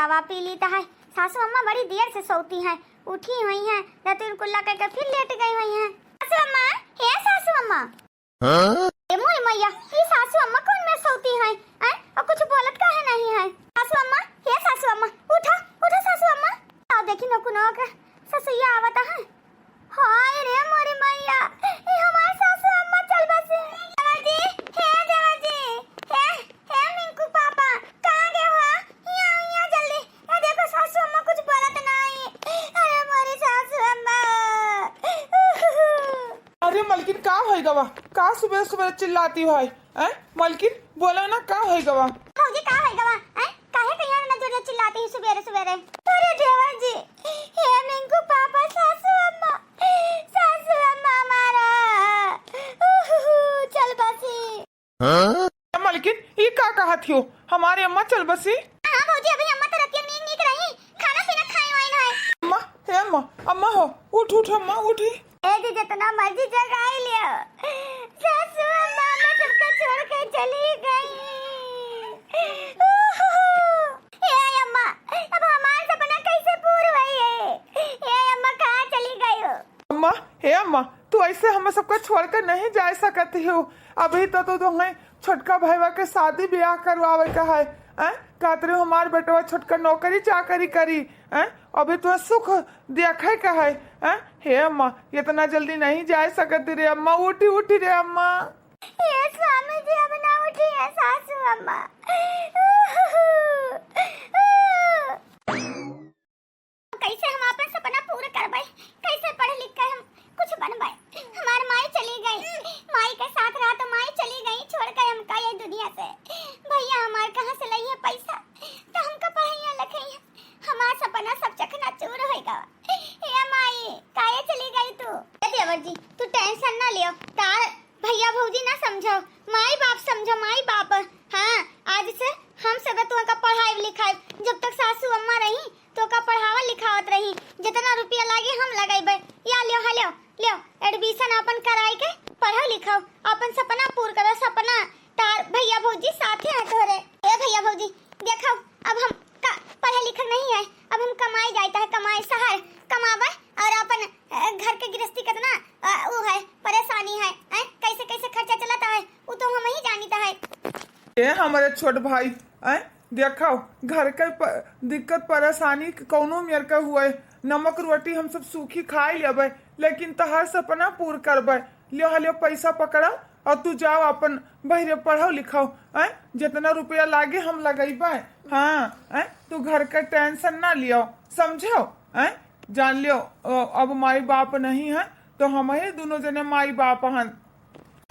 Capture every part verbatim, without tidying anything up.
दवा पी लीत है। सासू अम्मा बड़ी देर से सोती हैं, उठी हुई हैं, रतुन कुल्ला करके फिर लेट गई हुई हैं। सासू अम्मा, हे सासू अम्मा। हाँ? ए मोरी मैया, ये सासू अम्मा कौन में सोती हैं? हैं? और कुछ बोलत काहे नहीं है? सासू अम्मा, हे सासू अम्मा, उठो, उठो सासू अम्मा। आओ देखी नकुनो के ससुइया आवत है। हाय रे मोरी मैया, ई हमार सासू अम्मा चल बसी। देवर जी, हे देवर जी, हे, हे मिंकू पापा, कहाँ गए हो? हियाँ आओ, हियाँ जल्दी। ए देखो सासू अम्मा कुछ बोलत नाई। अरे मोरी सासू अम्मा। अरे मलकिन, का होई गवा? का सुबह सुबह चिल्लाती हो? हैं? मलकिन, बोला ना, का होई गवा? भौजी, का होई गवा? हैं? काहे कहिया ना जोरिया चिल्लाती है सुबेरे सुबेरे? अरे देवर जी, हे मिंकू पापा, सासू अम्मा, सासू अम्मा हमारा, उहुहु, चल बसी। हाँ? मलकिन, ई का कहत हो? हमारे अम्मा चल बसी? हाँ भौजी, अभी अम्मा तो रतिया नीक नीक रही, खाना पीना खाई वाई ना है। अम्मा, हे अम्मा, अम्मा हो, उठ उठ अम्मा, उठी। ए जी, जितना मर्जी जगाई लियो, सासू अम्मा हमें सबके छोड़ के चली गई। उहुहु। ए अम्मा, अब हमार सपना कैसे पूर होई है? ए अम्मा, कहाँ चली गई हो? अम्मा, हे अम्मा, तू ऐसे हमें सबका छोड़ कर नहीं जा सकती हो। अभी तो तू तुम्हें छोटका भैया के शादी ब्याह करवावे का है, हैं? कहत रही हमार बेटवा छोटका नौकरी चाकरी करी, हैं? अभी तुम्हें सुख देखे का है, हैं? हे अम्मा, इतना जल्दी नहीं जा सकती रे अम्मा, उठी उठी रे अम्मा। हे स्वामी जी, अब ना उठी है सासू अम्मा। कैसे हम आपन सपना पूरा करबै? कैसे पढ़ लिख के हम कुछ बनबै? हमार माई चली गई, माई के साथ रहा तो माई चली गई, छोड़ के हमका ये दुनिया से। भैया हमार कहाँ से लइहे पैसा, तो हमका पढ़ाइया लिखाइया? हमार सपना सब चकनाचूर होई गवा। ए माई, काहे चली गई तू? ए देवर जी, तू tension ना लियो, तार भैया भौजी ना समझो, माई बाप समझो, माई बाप। हाँ, आज से हम सब तोहका पढ़ाई लिखाई, जब तक सासू अम्मा रही तोहका पढ़ावत लिखावत रही, जितना रुपया लागे हम लगइबे। या लियो, हा लियो, लियो, admission आपन कराई के पढ़ो लिखो, आपन सपना पूर करो, सपना। तार भैया भौजी साथे हैं तोहरे। ए भैया भौजी, देखो, अब हम का पढ़े लिखल नहीं है, अब हम कमाई जाइत है, कमाई शहर कमावे और अपन, अ, घर के गृहस्थी कितना, अ, ऊ है, परेशानी है, हैं? कैसे कैसे खर्चा चलत है, ऊ तो हम ही जानित है। ए हमारे छोट भाई, हैं? देखो, घर के प-, दिक्कत परेशानी कौनो मेर का हुए, नमक रोटी हम सब सूखी खाई लेबे, लेकिन तहार सपना पूर करबे। लियो, हा लियो, पैसा पकड़ो और तू जाओ अपन बहिरे पढ़ो लिखो, हैं? जितना रुपया लागे हम लगइबे। हाँ, हैं? तू घर का tension ना लियो, समझो, हैं? जान लियो, अ, अब माई बाप नहीं है तो हम ही दोनों जने माई बाप हन।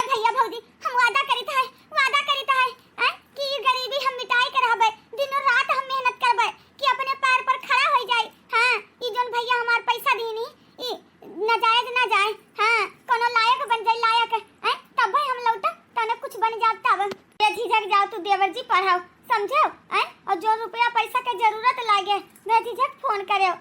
भैया भौजी, हम वादा करित है, वादा करित है, हैं? कि ई गरीबी हम मिटाई के रहबे, दिनों रात हम मेहनत करबे कि अपने पैर पर खड़ा हो जाई। हाँ, ई जोन भैया हमार पैसा दीनी, ई नाजायज ना जाए, हाँ, कोनो लायक बन जाए, लायक, हैं? तब भाई हम लौटा, तने कुछ बन जाब तब। बेझिझक जाओ तू देवर जी पढ़ाओ, समझो, हैं? और जो रुपया पैसा के जरूरत लागे, बेझिझक फोन करो।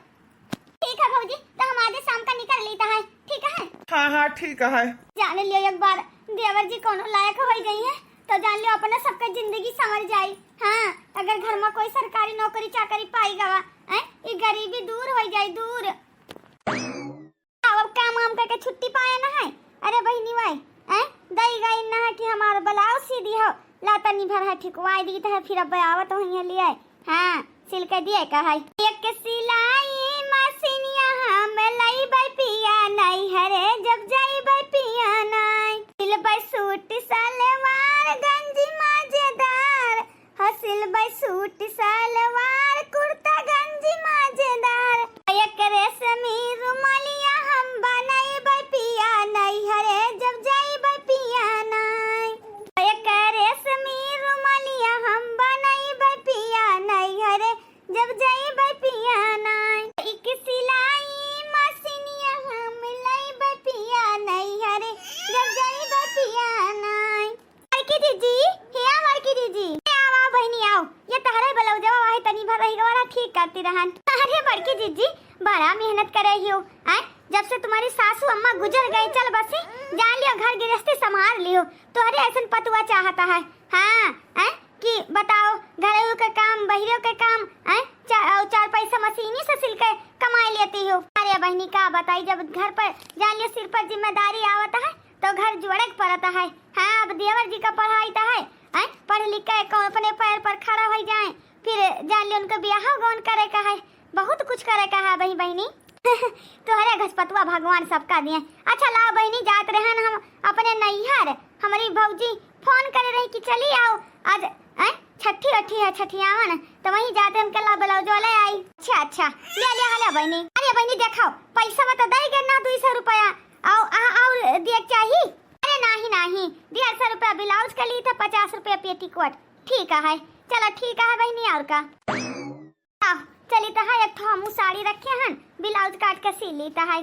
ठीक है भौजी, तो हम आज शाम का निकल लेता है, ठीक है? हाँ, हाँ, ठीक है। जान लियो एक बार देवर जी कोनो लायक हो जाइए, तो जान लियो अपना सबका जिंदगी संवर जाई। हाँ, अगर घर में कोई सरकारी नौकरी चाकरी पाई गवा, हैं? ई गरीबी दूर हो जाई, दूर। अब काम वाम करके छुट्टी पाए ना है। अरे बहिनी वाई, हैं? दई गई ना है कि हमार ब्लाउज सी दी हो, ला तनी भर है ठिकवाई दी तो है, फिर अब आवत हो यहाँ लिए। हाँ, सिल के दिए का है। एक सिलाई मशीनिया हम लईबै पिया नैहरे जब जइबै पिया नाई। सिलबै सूट सलवार गंजी मजेदार, हो सिलबै सूट सलवार, कुर्ता गंजी मजेदार। एक रेशमी रुमालिया हम बनइबै पिया नैहरे जब जइबै पिया नाई। एक रेशमी रुमालिया हम बनइबै पिया नैहरे जब जइबै पिया नाई। एक सिलाई मशीनिया हम लइबै पिया नैहरे जब जइबै पिया नाई। बड़की जीजी, हे आ बड़की जीजी, हे आवा बहिनी आओ, ये तहरे ब्लाउजवा वाहे तनी भर रही गवारा ठीक करती रहन। अरे बड़की जीजी, बड़ा मेहनत करे हियो, आय? जब से तुम्हारी सासू अम्मा गुजर गई, चल बसी, जान लियो घर गृहस्थी संभाल लियो, तोहरे ऐसन पतुआ चाहता है। हाँ, आय? कि बताओ, घरेऊ के काम, बहिरियों के काम, आय? चार, और चार पैसा मशीनी से सिल के कमाई लेती हो। अरे बहिनी, का बताई, जब घर पर जान लियो सिर पर जिम्मेदारी आवत है तो घर जोड़े के पड़त है। हाँ, अब देवर जी का पढ़ाई तो है, हैं? पढ़ लिख के कौन अपने पैर पर खड़ा हो जाए, फिर जान लियो उनका ब्याह गौन करे का है, बहुत कुछ करे का है बही बहिनी। तोहरे घसपतुआ भगवान सबका दिए। अच्छा लाओ बहिनी, जात रहन हम अपने नैहर, हमारी भौजी फोन करे रही कि चली आओ आज, हैं? छठी अठी है, छठियावन, तो वहीं जाते हमके ला ब्लाउज वाले आई। अच्छा अच्छा, ले ले हले बहिनी। अरे बहिनी देखाओ, पैसा बता दे के ना, दुई सौ रुपया। आओ आ, और दिए के चाही। अरे नाही नाही, डेढ़ सौ रुपया ब्लाउज का ली था, पचास रुपया पेटीकोट। ठीक है, चलो ठीक है बहिनी, और का। आ, चली तो है, एक ठो हमू साड़ी रखे हन, ब्लाउज काट के सी ली तो है।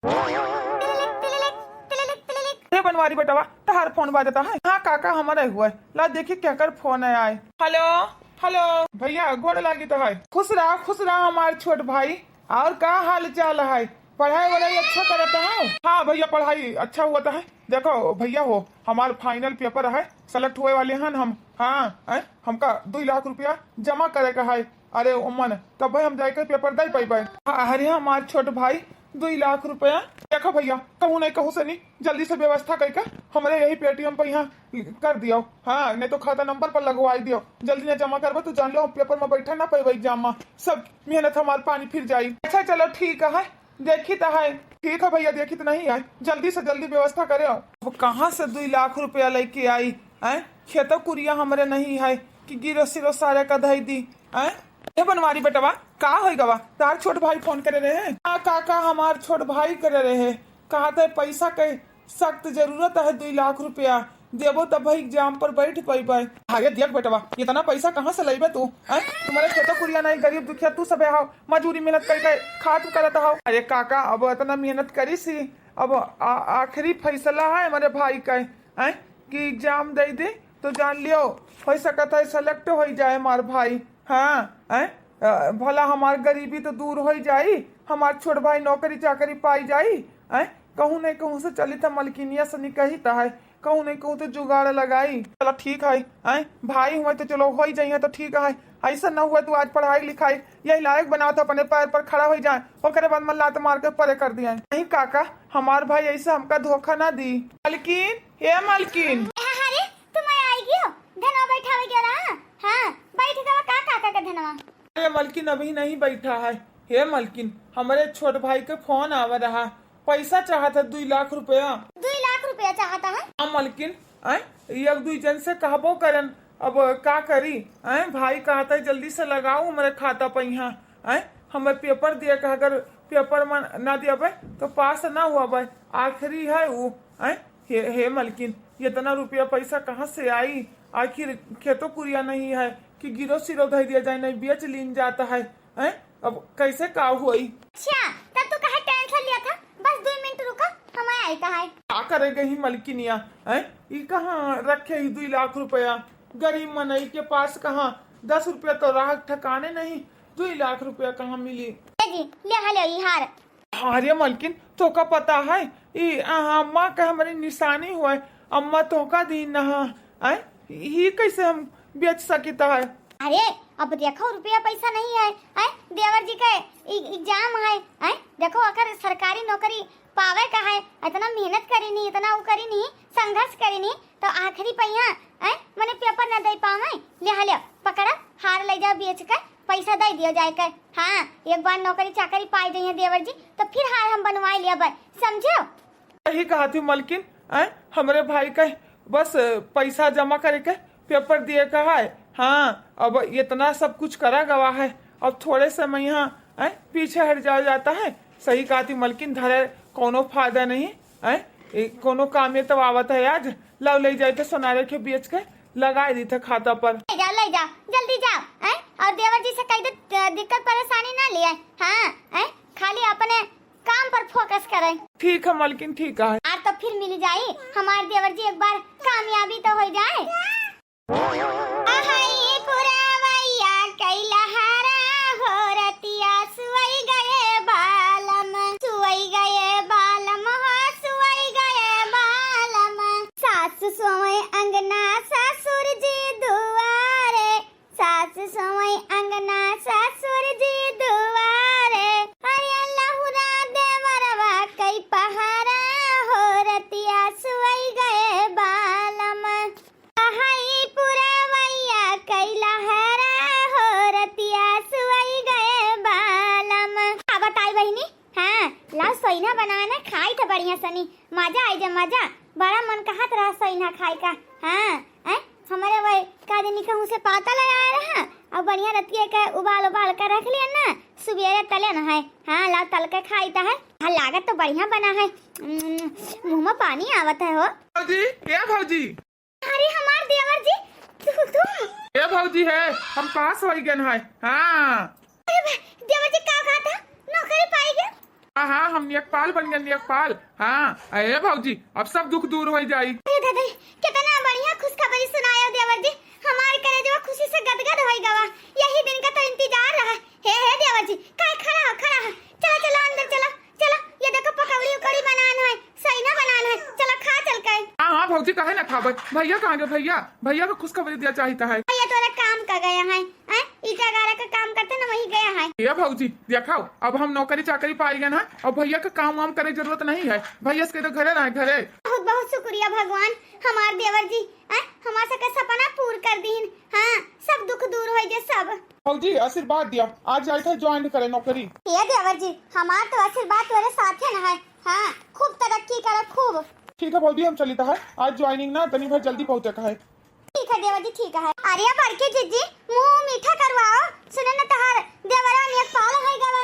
तिलिलिक, तिलिलिक, तिलिलिक, तिलिलिक। हे बनवारी बेटवा, तहार फोन बाजता है। हाँ काका, हमारे हुआ है। ला देखी केकर फोन है आए। हेलो, हेलो। भैया, गोड़ लागी तो है। खुश रहा, खुश रहा हमार छोट भाई। और का हाल चाल है? पढ़ाई वढ़ाई अच्छा करता है? हाँ भैया, पढ़ाई अच्छा हुआ तो है। देखो भैया हो, हमार फाइनल पेपर है, सेलेक्ट हुए वाले हन हम। हाँ, हैं? हमका दुई लाख रुपया जमा करे का है। अरे ओमन, तब भाई हम जाके पेपर दे पइबे। अरे हमार छोट भाई, दुई लाख रुपया। देखो भैया, कहूँ नहीं कहूँ से नहीं, जल्दी से व्यवस्था करके हमरे यही पेटीएम पे यहाँ कर दियो। हाँ, नहीं तो खाता नंबर पर लगवाई दियो। जल्दी नहीं जमा करबे तो जान लो, हम पेपर में बैठे ना पइबे एग्जाम में। सब मेहनत हमार पानी फिर जाई। अच्छा चलो ठीक है, देखी तो है। ठीक है भैया, देखी तो नहीं है, जल्दी से जल्दी व्यवस्था करे। अब कहाँ से दुई लाख रुपया लेके आई? हैं? खेतो कुरिया हमरे नहीं है कि गिरो सिरो सारे का धई दी। हैं? ए बनवारी बेटवा, का होई गवा? तार छोट भाई फोन करे रहे। हाँ काका, हमार छोट भाई करे रहे, कहा थे पैसा के सख्त जरूरत है, दुई लाख रुपया देबो तब भाई एग्जाम पर बैठ पइबे। अरे देख बेटवा, इतना पैसा कहाँ से लइबे तू? हैं? तुम्हारे खेतो कुरिया नहीं, गरीब दुखिया तू सबे हो, मजूरी मेहनत करके खात करत हो। अरे काका, अब इतना मेहनत करी सी, अब आ-, आखिरी फैसला है हमारे भाई का, हैं? कि एग्जाम दे दे तो जान लियो, हो सकत है सेलेक्ट हो जाए हमार भाई। हाँ, हैं? अ, भला हमार गरीबी तो दूर हो जाई, हमार छोट भाई नौकरी चाकरी पाई जाई, हैं? कहूँ नहीं कहूँ से चली था मलकिनिया से निकही ता है, कहूँ नहीं कहूँ तो जुगाड़ लगाई। चलो ठीक है, हैं? भाई हुए तो चलो हो ही जाइए तो ठीक है, ऐसा ना हुआ तू आज पढ़ाई लिखाई यही लायक बनाओ तो अपने पैर पर खड़ा हो जाए, ओकरे बाद में लात मार के परे कर दिया। नहीं काका, हमार भाई ऐसे हमका धोखा ना दी। मलकिन, ए मलकिन। अरे तुम आई गयो, धनवा बैठावे गयो रहा। हाँ, बैठ गवा का काका के धनवा। अरे मलकिन, अभी नहीं बैठा है। हे मलकिन, हमारे छोट भाई के फोन आवा रहा, पैसा चाहत है दुई लाख रुपया। दुई लाख रुपया चाहता है? हाँ मलकिन, आय, एक दुई जन से कहबो करन, अब का करी? आय, भाई कहता है जल्दी से लगाओ हमारे खाता पे यहाँ, आय, हमें पेपर दिए का, अगर पेपर में ना दियाबे तो पास ना हुआबे, आखिरी है वो। आय, हे, हे मलकिन, इतना रुपया पैसा कहाँ से आई? आखिर खेतो कुरिया नहीं है कि गिरो सिरो धर दिया जाए, नहीं बेच लीन जाता है। हैं? अब कैसे का होई? अच्छा, तब तू काहे टेंशन लिया था? बस दो मिनट रुका, हम आए तो है। का करे गई मलकिनिया? हैं? ई कहाँ रखे ही दुई लाख रुपया? गरीब मनई के पास कहाँ दस रुपया तो राह ठिकाने नहीं, दुई लाख रुपया कहाँ मिली? ए जी, ले हलो ई हार। अरे मलकिन, तोका पता है, ई, आ, अम्मा का हमारी निशानी हुआ है, अम्मा तोका दी ना, हैं? ई कैसे हम बेच सकिता है? अरे, अब देखो, रुपया पैसा नहीं है, हैं? देवर जी के इ-, एग्जाम है, हैं? देखो, अगर सरकारी नौकरी पावे का है, इतना मेहनत करी नहीं, इतना वो करी नहीं, संघर्ष करी नहीं, तो आखिरी पहिया, हैं? मने पेपर ना दे पावे, ले हले, पकड़ा, हार ले जाओ बेच के, पैसा दे दियो जाए के। हाँ, एक बार नौकरी चाकरी पाई जाइए देवर जी, तो फिर हार हम बनवाए लेबे, समझो? सही कहा थी मलकिन, हैं? हमरे भाई का बस पैसा जमा करे के, पेपर दिए का है। हाँ, अब इतना सब कुछ करा गवा है, अब थोड़े समय यहाँ, हैं, पीछे हट जाया जाता है। सही कहा थी मलकिन, धरे कोनो फायदा नहीं, हैं, ए, कोनो कामे तो आवत है आज। लाओ ले जाए थे सोनारे के बेच के, लगाए दी थे खाता पर। ले जाओ, ले जाओ, जल्दी जाओ, हैं? और देवर जी से कह दे, अ, दिक्कत परेशानी ना लिए, हाँ, हैं? खाली अपने काम पर फोकस करें। ठीक है मलकिन, ठीक है। और तो फिर मिल जाई हमार देवर जी, एक बार कामयाबी तो हो जाए। अहई पुरवैया कैलहरा हो रतिया, सुई गए बालम, सुई गए बालम हो, सुई गए बालम। सास सोए अंगना ससुर जी दुआरे, सास सोए अंगना ससुर बनाए ना, खाई त बढ़िया सनी, मजा आई जा मजा। बड़ा मन कहत रहा सही ना खाई का। हाँ, हैं? हमरे वही का दिन कहूँ से पाता ले आए रहा, और बढ़िया रतिया के उबाल उबाल के रख लिया ना, सुबेरे तले न है। हाँ, लाओ तल के खाई त है। हाँ, लागत तो बढ़िया बना है। उम्म, मुँह में पानी आवत है हो। भौजी, ए भौजी। अरे हमार देवर जी, तू, तू। ए भौजी है, हम पास हो गए हैं। हाँ। अरे बा-, देवर जी का कहा था? नौकरी पाई गए? हाँ, हाँ, हम नेकपाल बन गए, नेकपाल। हाँ, ए भौजी, अब सब दुख दूर हो जाई। अरे दादा, कितना बढ़िया खुशखबरी सुनायो देवर जी। हमार करेजवा खुशी से गदगद हो गवा। यही दिन का तो इंतजार रहा। हे, हे देवर जी, काहे खड़ा हो, खड़ा हो। चलो, चलो, अंदर चलो, चलो। ये देखो, पकौड़ी उकौड़ी बनान है, सही ना बनान है। चलो, खा चल के। हाँ, हाँ भौजी, काहे ना खाबे? भैया कहाँ गए? भैया, भैया को खुशखबरी दिया चाहिए है। भैया तोरा काम का गया है, हैं? ईटा गारा का काम करते ना, वही गया है। ये भौजी, देखाओ, अब हम नौकरी चाकरी पाई गए ना, अब भैया का काम वाम करे जरूरत नहीं है। भैया इसके तो घरे रहे, घरे। बहुत बहुत शुक्रिया भगवान, हमार देवर जी, हैं? हमार सबके सपना पूर कर दीन। हाँ, सब दुख दूर हो जे सब। भौजी, आशीर्वाद दिया, आज जाइत है ज्वाइन करे नौकरी। हे देवर जी, हमार तो आशीर्वाद तोरे साथे न है। हाँ, खूब तरक्की करो, खूब। ठीक है भौजी, हम चलित है, आज ज्वाइनिंग ना तनी भर जल्दी पहुँचे का है। ठीक है देवर जी, ठीक है। अरे बड़की जिज्जी, मुँह मीठा करवाओ, सुने न तहार देवरा नेकपाल हो गवा।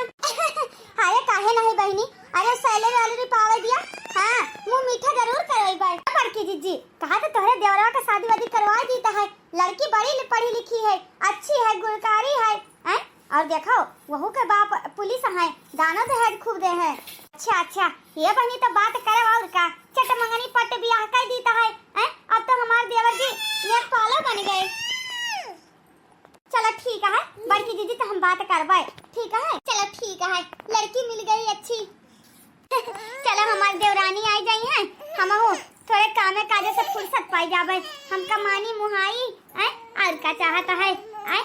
अरे काहे नहीं बहिनी, अरे सैलरी वैलरी पावे दिया। हाँ, मुँह मीठा जरूर करवाई बा। बड़की जिज्जी, कहा तो तोहरे देवरा का शादी वादी करवा दीत है, लड़की बड़ी लि-, पढ़ी लिखी है, अच्छी है, गुणकारी है, हैं? और देखो, वहू के बाप पुलिस है, दानो दहेज खूब दे है। अच्छा, अच्छा, ये बहिनी तो बात करे और का, चट मंगनी पट बियाह कर दीत है, हैं? अब तो हमार देवर जी नेकपालो बन गए। चलो ठीक है, बड़की दीदी तो हम बात करबे, ठीक है? चलो ठीक है, लड़की मिल गई अच्छी। चलो, हमार देवरानी आई जाई है, हमहू थोड़े कामे काजे से फुर्सत पाई जाबे। हम कमानी मुहाई, हैं? और का चाहत है, हैं?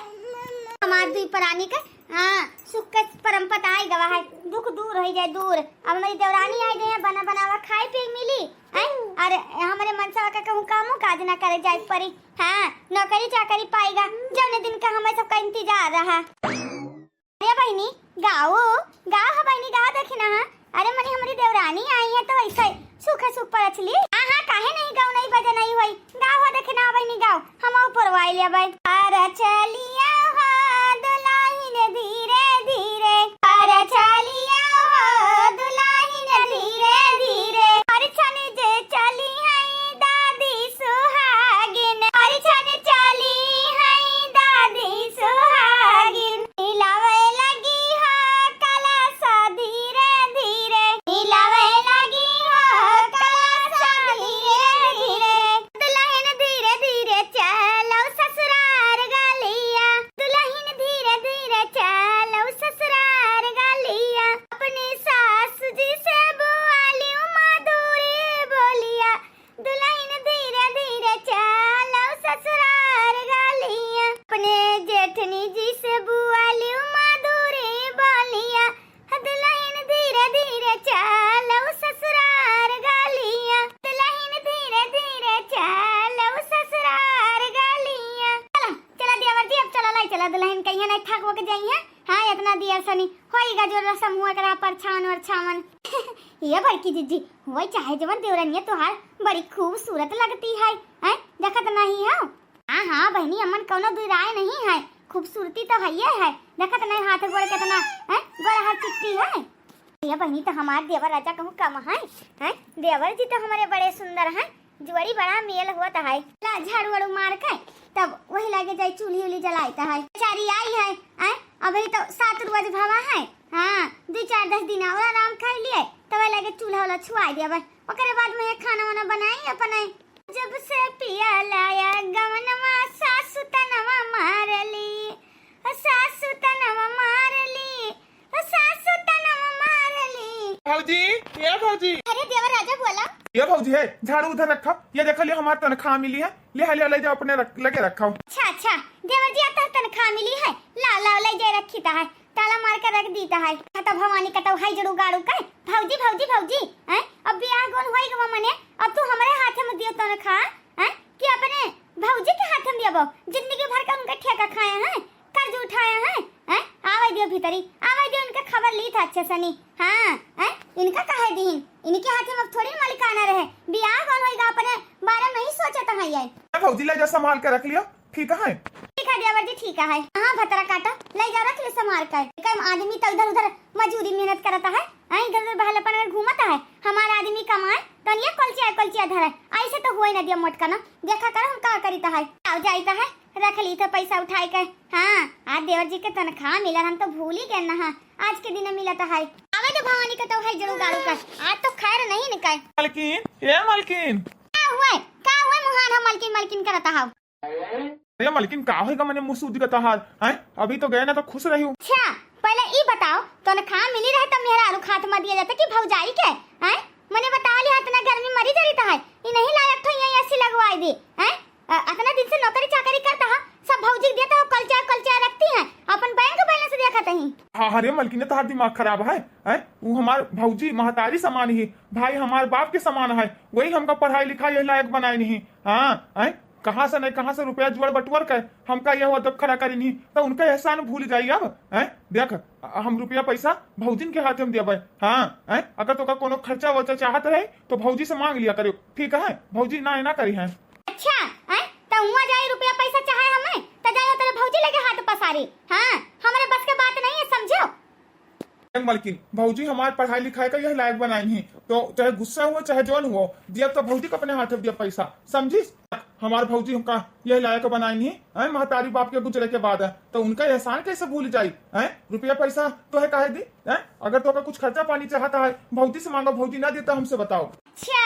हमार दुई प्राणी का, हाँ, सुख के परम पत आई गवा है, दुख दूर हो जाए दूर। अब हमारी देवरानी आई जाई है, बना बनावा खाए पिए मिली, हैं? और हमारे मनसा का कहूँ कामो काज ना करे जाए परी, हाँ, नौकरी चाकरी पाएगा, जौने दिन का हमें सबका इंतजार रहा। अरे बहिनी, गाओ, गाओ ह बहिनी, गाओ देखी ना, हाँ। अरे मने हमरी देवरानी आई है तो ऐसे सूखे सूख पर अचली। हाँ, हाँ, काहे नहीं गाओ, नहीं बजे नहीं होई। गाओ हो देखी ना बहिनी, गाओ। हम ऊपर वाई ले भाई। अरे चलिया हो दुलाहिन धीरे धीरे। अरे चलिया हो दुलाहिन धीरे धीरे। अरे छनी जे चली है दादी सुहागिन। अरे छनी चली है दादी सुहागिन। हिलावे लगी हो कलसा धीरे धीरे, हिलावे लगी हो कलसा धीरे धीरे। दुलहिन धीरे धीरे चलो ससुरार गलिया, दुलहिन धीरे धीरे चलो ससुरार गलिया। अपनी सास जी से बोलियो मधुरी बोलिया, दुलहिन धीरे धीरे चलो ससुरार गलिया। अपने जेठनी जी से बोलियो मधुरी बोलिया, दुलहिन धीरे धीरे चलो ससुरार गलिया, दुलहिन धीरे धीरे चलो ससुरार गलिया। चला, चला देवर जी, अब चला लाई चला दुलहिन, कहिया नहीं थक वक जाई है। हाँ, इतना दियर सनी होई गा जो रसम हुआ करा परछावन वरछावन। ये बड़की जिज्जी, होई चाहे जवन देवरनिया तोहार बड़ी खूबसूरत लगती है, हैं? देखत नहीं हो? हाँ, हाँ बहिनी, अमन कौनो दुई राय नहीं है, खूबसूरती तो हइये है। देखत नहीं हाथ गोड़ कितना, हैं? गोड़ हाथ चिट्टी है। ये बहिनी तो हमार देवर राजा कहूँ कम है, हैं? देवर जी तो हमारे बड़े सुंदर हैं, जोड़ी बड़ा मेल होत है। ला झाड़ू वाड़ू मार के तब वही लागे जाई चूल्ही उल्ही जलाइत है। बेचारी आई है, हैं? अभी तो सात रोज भवा है। हाँ, दो चार दस दिन और आराम कर लिए, तब लागे चूल्हा वाला छुआ दिया भाई। ओकरे बाद में ये खाना वाना बनाई अपने। जब से पिया लाया गवनवा सासु तनवा मारली, सासु तनवा मारली, सासु तनवा मारली। भौजी, ये भौजी। अरे देवर राजा बोला। ये भौजी है, झाड़ू उधर रखो। ये देखो, ले हमार तनख्वाह मिली है, ले, ले, ले जाओ अपने रख, लगे रखो। अच्छा, अच्छा, देवर जी, अब तो तनख्वाह मिली है, ला, ला, ले जाए रखी ता है। ताला मार के रख दीत है। हाँ, तो भवानी कतौ हाई जड़ू गाड़ू के, "भौजी, भौजी, भौजी, हैं? अब बियाह गौन होई गवा मने, अब तू हमरे हाथे में दियो तनख्वाह, हैं? कि अपने भौजी के हाथे में दियबो? जिंदगी भर का उनका ठेका खाया है, कर्ज उठाया है, हैं? आवे दियो भीतरी, आवे दियो, उनके खबर ली था अच्छे सनी। हाँ, हैं?" इनका काहे दीहिन? इनके हाथे में अब थोड़ी न मलिकाना रहे। बियाह गौन होइगा, अपने बारे में ही सोचत हैं ये। ए भौजी, ले जा, संभाल के रख लियो, ठीक है? ठीक है देवर जी, ठीक है। हाँ, भतरा काटा, ले जा, रख ले संभाल के। कम आदमी तो इधर उधर मजूरी मेहनत करता है, आई इधर उधर बहलपन में घूमता है। हमारा आदमी कमाए, तनिया कलचिया कलचिया धरे, ऐसे तो हुए न दिया मोटका ना। देखा करो हम का करीता है। आओ जाइता है, रख ली तो पैसा उठाए के। हाँ, आज देवर जी के तनख्वाह मिला, हम तो भूल ही गए ना। हाँ, आज के दिन मिलता है। आवे तो भवानी के तो है जरूर गाड़ू का। आज तो खैर नहीं निकाय। मलकिन, ए मलकिन। का हुए? का हुए मुहान हम मलकिन मलकिन करता हव? अरे मलकिन, का होइगा, मने मुँह सूज गता हाल, हैं? अभी तो गए ना तो खुश रही हूँ। अच्छा, पहले ई बताओ, तनख्वाह मिली रहे तब मेहरारू खात में दिया जाता कि भौजाई के, हैं? मने बता लिया, इतना गर्मी मरी जरी तो है, ई नहीं लायक तो ये एसी लगवाई दी, हैं? अ, इतना दिन से नौकरी चाकरी करता है, सब भौजी के देता हो, कलचा कलचा रखती हैं, अपन बैंक बैलेंस देखत ही। हाँ, अरे मलकिन, तोहार दिमाग खराब है, हैं? वो हमार भौजी महतारी समान ही, भाई हमार बाप के समान है, वही हमका पढ़ाई लिखाई यही लायक बनाए नहीं। हाँ, हैं? कहाँ से नहीं कहाँ से रुपया जुआड़ बटुआर के हमका यह अदब खड़ा करी नहीं, तो उनका एहसान भूल जाई अब, हैं? देख, हम रुपया पैसा भौजिन के हाथ में देबे। हाँ, हैं? अगर तोका कोनो खर्चा वर्चा चाहत रहे तो भौजी से मांग लिया करियो, ठीक है? भौजी ना ना करी हैं। अच्छा, हैं? त हुआं जाई रुपया पैसा चाहे हमें, त जाई तेरे भौजी लगे हाथ पसारी। हाँ, हमरे बस के बात नहीं है, समझो। ए मलकिन, भौजी हमार पढ़ाई लिखाई का यह लायक बनाई नहीं, तो चाहे गुस्सा हुआ चाहे जौन हुआ, दिया तो भौजी को अपने हाथ में दिया पैसा, समझिस? हमार भौजी हमका यह लायक बनाई नहीं, हैं? महतारी बाप के गुजरे के बाद है, तो उनका एहसान कैसे भूल जाई, हैं? रुपया पैसा तो है काहे दी, हैं? अगर तो कुछ खर्चा पानी चाहता है, भौजी से मांगो, भौजी ना देता हमसे बताओ। अच्छा,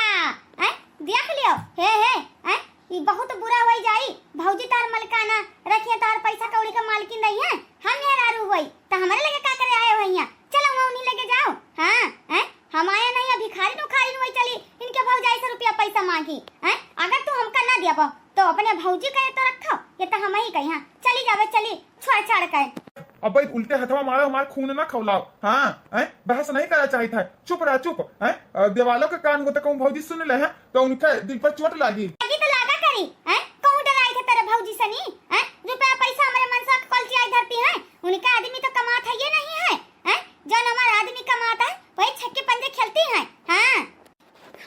हैं? देख लियो, हे, हे, हैं? ई बहुत बुरा होई जाई। भौजी तार मलकाना रखिए, तार पैसा कौड़ी का मालकिन रही है, हम मेहरारू होई, त हमरे लगे का करे आए हो हियां? चलो वहाँ उन्हीं लगे जाओ। हाँ, हैं? हम आया नहीं, अब भिखारी नुखारी नुई चली, इनके भौजाई से रुपया पैसा मांगी, हैं? अगर तू हमका ना दियाबो, तो अपने भौजी का ये तो रखो, ये तो हम ही कही, हाँ, चली जावे, चली, छोड़ छाड़ के। अब भाई उल्टे हथवा मारो, हमार खून ना खौलाओ। हाँ, हैं? बहस नहीं करना चाहिए था, चुप रहा, चुप, हैं? अ, दीवालों के कान को तो कहूँ भौजी सुन ले, हैं? तो उनके दिल पर चोट लागी। लागी तो लागा करी, हैं? कहूँ डराई थे तेरे भौजी सनी, हैं? रुपया पैसा हमारे मनसा के कलचियाई धरती हैं, उनका आदमी तो कमात है ये नहीं है, हैं? जौन हमारा आदमी कमाता है, वही छक्के पंजे खेलती हैं। हाँ,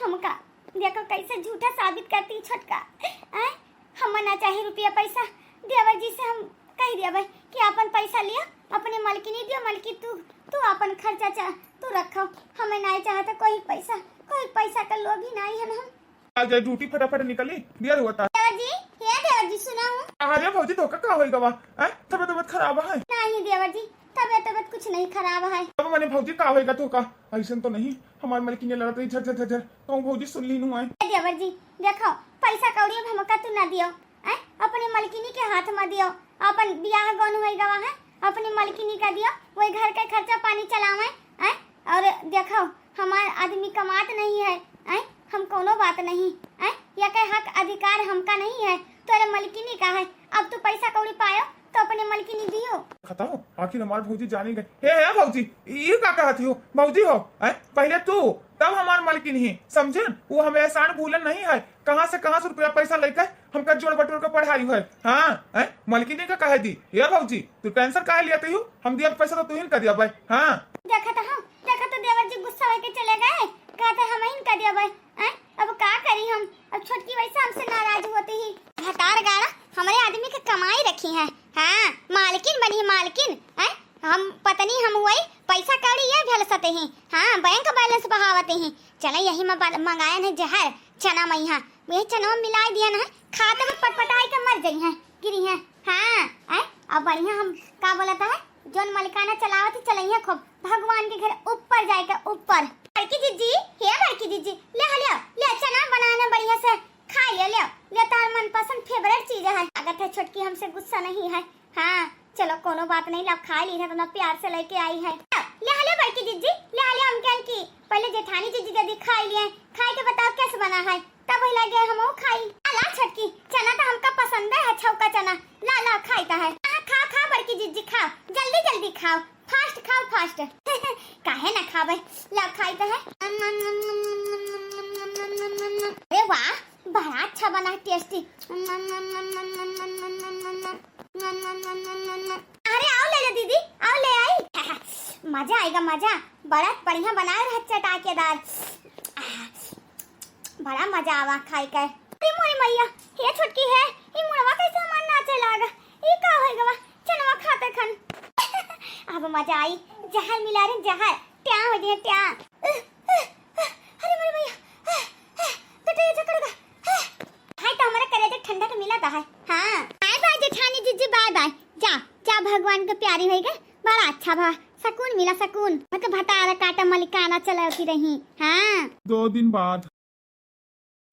हमका देखो कैसे झूठा साबित करती छोटका, हैं? हम ना चाहे रुपया पैसा, देवर जी से हम कह देवे कि अपन पैसा लिया, अपने मलकिनी दियो, मलकिन तू, तू अपन खर्चा चा-, तू रखो, हमें नहीं चाहता कोई पैसा, कोई पैसा का लोभी नहीं है हम। आ जाए ड्यूटी फटाफट निकली, देर होता। देवर जी, हे देवर जी, सुना हूँ। अरे भौजी, तोका का होई गवा? हैं? तबियत, तबियत खराब है? नहीं देवर जी, तबियत, तबियत कुछ नहीं खराब है। अब मने भौजी का होई गा तोका? ऐसन तो नहीं, हमार मलकिनी लड़त रही झर, झर, झर, झर, तो भौजी सुन ली नु है। ए देवर जी, देखो, पैसा कौड़ी अब हमका तू ना दियो, हैं? अपने मलकिनी के हाथ में दियो, अपन बियाह गौन होई गवा है, अपने मलकिनी का दियो, वही घर के खर्चा पानी चलावे, हैं? और देखो, हमार आदमी कमात नहीं है, हैं? हम कोनो बात नहीं, हैं? या के हक अधिकार हमका नहीं है, तोरे मलकिनी का है। अब तू पैसा कौड़ी पायो तो अपने मलकिनी दियो। बताओ, आखिर हमार भौजी जानी गए। हे, हे भौजी, ये का कहत हो? भौजी हो, हैं? पहले तू, तब हमार मलकिनी ही, समझे? वो हमें एहसान भूलन नहीं है। कहाँ से, कहाँ से रुपया पैसा लेकर हमका जोड़ बटोर के पढ़ाई है। हाँ, हैं? मलकिनी का कहे दी, "हे भौजी, तू टेंशन काहे लिया तू? हम दिया पैसा तो तू ही न कर दिया भाई।" हाँ। देखा तो हम, देखा तो देवर जी गुस्सा होके चले गए, कहते हम ही न कर दिया भाई। हैं? अब का करी हम? अब छोटकी वैसे हमसे नाराज होती ही। भतार गाड़ा हमरे आदमी के कमाई रखी है। हाँ, मालकिन बनी है, मालकिन। हैं? हम पत्नी हम हुई, पैसा कौड़ी ये भेल सते ही। हाँ, बैंक बैलेंस बहावते ही। चले यही में बा-, मंगायन है जहर, चना में यहाँ। यही चना में मिलाई दिया ना, खाते में पटपटाई के मर जाई हैं, गिरी हैं। हाँ, हैं? अब बढ़िया हम का बोलता है, जौन मलिकाना चलावत ही चलैया खूब, भगवान के घर ऊपर जाए के ऊपर। बड़की जीजी, हे बड़की जीजी, ले आ, ले आ, ले आ, चना बनाना बढ़िया से, खा ले, ले आ, ले, तार मनपसंद फेवरेट चीज है। लागत है छोटकी हमसे गुस्सा नहीं है। हाँ, चलो कोनो बात नहीं, ला खा ली है, तो ना प्यार से लेके आई है। ले आ, ले आ, बड़की जीजी, ले आ, ले आ, हम कहन की पहले जेठानी जीजी के दी खाई लिए, खाई के बताओ कैसे बना है। तब वही लगे हम वो खाई। ला, ला छोटकी, चना तो हमका पसंद है, छौका चना। ला, ला, खाई तो है। हाँ, खा, खा बड़की जीजी, खाओ, जल्दी, जल्दी खाओ, फास्ट खाओ, फास्ट। काहे ना खावे? ला, खाई तो है। अरे वाह, बड़ा अच्छा बना है, टेस्टी। अरे आओ ले ले दीदी, आओ ले आई। मजा आइगा, मजा। बड़ा बढ़िया बनाए रहे, चटाकेदार। आह, बड़ा मजा आवा खाई के। अरे मोरी मैया, हे छोटकी है, ई मुड़वा कैसे हमार नाचे लागा? ई का होइ गवा? चनवा खाते खन। अब मजा आई, जहर मिला रे, जहर। ट्या हो जे, ट्या। अरे मोरी मैया, कटे जकड़ गा। हाय, तो हमारे करेजा ठंडा तो मिला था है। हाँ, बाय बाय जेठानी जीजी, बाय बाय। जा, जा, भगवान के प्यारी होई गए, बड़ा अच्छा भा, सकून मिला, सकून। मत भतार काटा मलिकाना चलौती रही। हाँ। दो दिन बाद।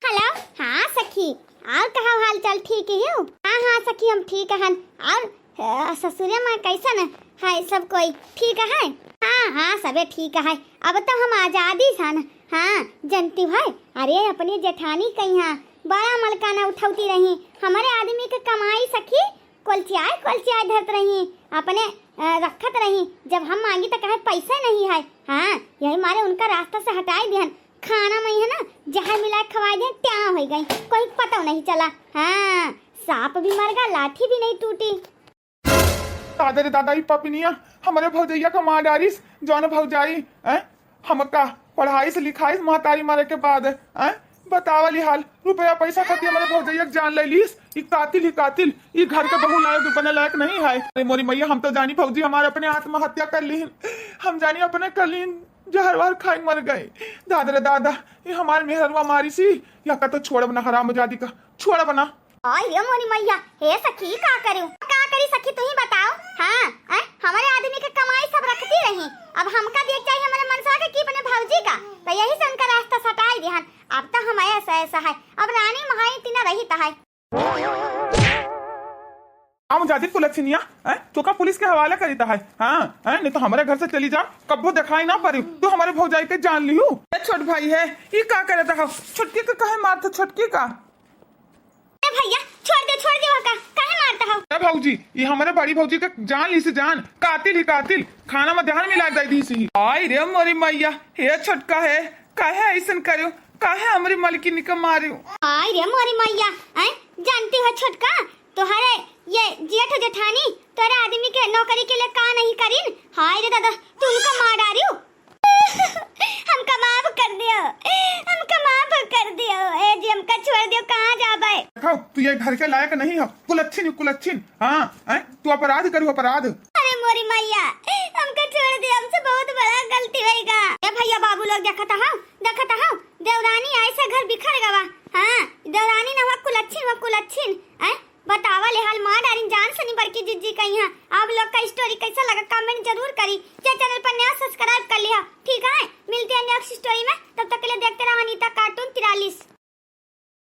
हेलो, हाँ सखी, और कहा हाल चाल, ठीक ही हो? हाँ, हाँ सखी, हम ठीक हन। और, अ, ससुरे में कैसन है सब कोई? ठीक है? हाँ, हाँ, सबे ठीक है। अब तो हम आजादी सन। हाँ, जनती है, अरे अपने जेठानी कहिया बड़ा मलकाना उठौती रही। हमारे आदमी के कमाई सखी कोलचियाए, कोलचियाए धरत रही, अपने, अ, रखत रही। जब हम मांगी तो कहे पैसे नहीं है। हाँ, यही मारे उनका रास्ता से हटाई दिहन। खाना में है ना, जहर मिला के खवाई दिहन, ट्यां हो गई, कोई पता नहीं चला। हाँ, सांप भी मर गया, लाठी भी नहीं टूटी। दादा रे दादा, ई पपिनिया हमरे भौजैया का मार डारिस, जौन भौजाई, हैं? हमका पढ़ाइस लिखाइस महतारी मरे के बाद, हैं? बतावा ली हाल, रुपया पैसा खातिर हमरे भौजैया के जान ले लीस। ई कातिल ही कातिल, ई घर के बहू लायक, बने लायक नहीं है। अरे मोरी मैया, हम तो जानी भौजी हमार अपने आत्महत्या कर ली, हम जानी अपने कर ली, जहर वहर खाई मर गई। दादा रे दादा, ई हमार मेहरवा मारिसी, या का तो छोड़ब ना, हरामजादी का, छोड़ब ना। आय रे मोरी मैया, हे सखी, का करू? का करी सखी, तू ही बताओ। हाँ, हैं? हमारे आदमी के कमाई सब रखती रही, अब हमका देख चाहिए हमारे मनसा के कि अपने भौजी का, तो यही से उनका रास्ता सटाई दिहन। अब तो हम ऐसा ऐसा है, अब रानी महाई तीना रही है। हम जाती कुलच्छिनिया, हैं? तोका पुलिस के हवाला करी है। हाँ, हैं? नहीं तो हमारे घर से चली जा, कब्बो दिखाई ना पड़ी, तू हमारे भौजाई के जान लिहू। ए छोट भाई है, ई का करत हो? छोटकी के काहे मारत हो, छोटकी का? ए भैया, छोड़ दे, छोड़ दे, ओका काहे मारत हो? ए भौजी, ई हमरे बड़ी भौजी के जान लीस जान, कातिल ही कातिल, खाना में जहर मिला दे दीस ही। आई रे मोरी मैया, हे छोटका है, काहे ऐसन करो, काहे हमरी मलकिनी के मारो? आई रे मोरी मैया, हैं, जानती हो छोटका, तोहरे ये जेठ जेठानी तोरे आदमी के नौकरी के लिए का नहीं करीन? हाय रे दादा, तू उनका मार डारियो। हमका माफ कर दियो, हमका माफ कर दियो। ए जी, हमका छोड़ दियो, कहाँ जाबे? देखो, तू ये घर के लायक नहीं हो, कुलच्छिन, कुलच्छिन। हाँ, हैं? तू अपराध करू, अपराध। अरे मोरी मैया, हमका छोड़ दियो, हमसे बहुत बड़ा गलती होइगा। ए भैया बाबू लोग, देखत हो, देखत हो, देवरानी आए से घर बिखर गवा। हाँ, देवरानी न हुआ कुलच्छिन, हुआ कुलच्छिन। हैं? बतावा ले हाल, मार डारिन जान सनी बड़की जिज्जी कहिया। आप लोग का स्टोरी कैसा लगा, कमेंट जरूर करी। जे चैनल पर नया, सब्सक्राइब कर लिया, ठीक है? मिलते हैं नेक्स्ट स्टोरी में, तब तक के लिए देखते रहो अनीता कार्टून तिरालीस।